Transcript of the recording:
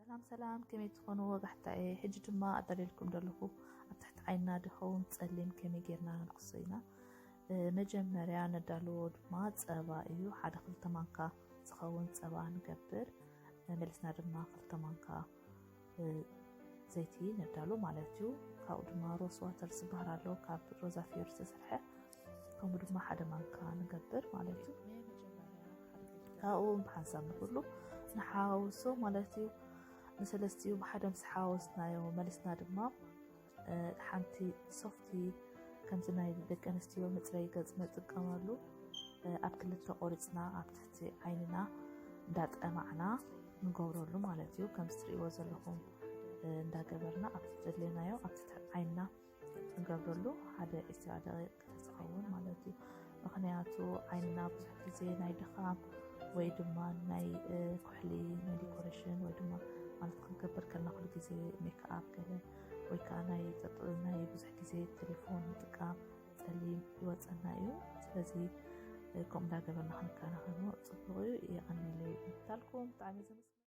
ሰላም ሰላም፣ ከመይ ትኾኑ ወጋሕታኤ? ሕጂ ድማ ኣዳልየልኩም ዘለኹ ኣብ ትሕቲ ዓይንና ዝኸውን ጸሊም ከመይ ጌርና ነልክሶ ኢና። እ፣ መጀመርያ ነዳልዎ ድማ ጸባ እዩ። ሓደ ክልተ ማንካ ዝኸውን ጸባ ንገብር። እ፣ መሊስና ድማ ክልተ ማንካ፣ እ፣ ዘይቲ ነዳሉ ማለት እዩ። ካብኡ ድማ ሮስ ዋተር ዝበሃል ኣሎ፣ ካብ ሮዛ ፍዮሪ ዝተሰርሐ። ከምኡ ድማ ሓደ ማንካ ንገብር ማለት እዩ። ካብኡ ብሓንሳብ ንኩሉ ንሓዋውሶ ማለት እዩ። ንሰለስቲኡ ብሓደ ምስ ሓዋወስናዮ መሊስና ድማ፣ እ፣ ሓንቲ ሶፍቲ ከምዚ ናይ ደቂ ኣንስትዮ መጽረይ ገጽ ንጥቀመሉ፣ እ፣ ኣብ ክልተ ቆሪጽና ኣብ ትሕቲ ዓይንና እንዳጠማዕና ንገብረሉ ማለት እዩ። ከምዚ ትርእይዎ ዘለኹም፣ እ፣ እንዳገበርና ኣብ ትደለናዮ ኣብ ትሕቲ ዓይንና ንገብረሉ ሓደ ዕስራ ደቂቕ ዝኸውን ማለት እዩ። ምኽንያቱ ዓይንና ብዙሕ ግዜ ናይ ድኻም ወይ ድማ ናይ፣ እ፣ ኩሕሊ፣ ናይ ዲኮሬሽን ወይ ድማ ማለት ክንገብር ከለና ኩሉ ግዜ ሜክኣፕ ገለ ወይ ከዓ ናይ ጥጥ-፣ ናይ ብዙሕ ግዜ ቴሌፎን ምጥቃም ጸሊም ይወጸና እዩ። ስለዚ፣ እ፣ ከምኡ እንዳገበርና ክንከናኸኖ ጽቡቕ እዩ። የቐንየለይ ምክታልኩም ብጣዕሚ ዘመስግን።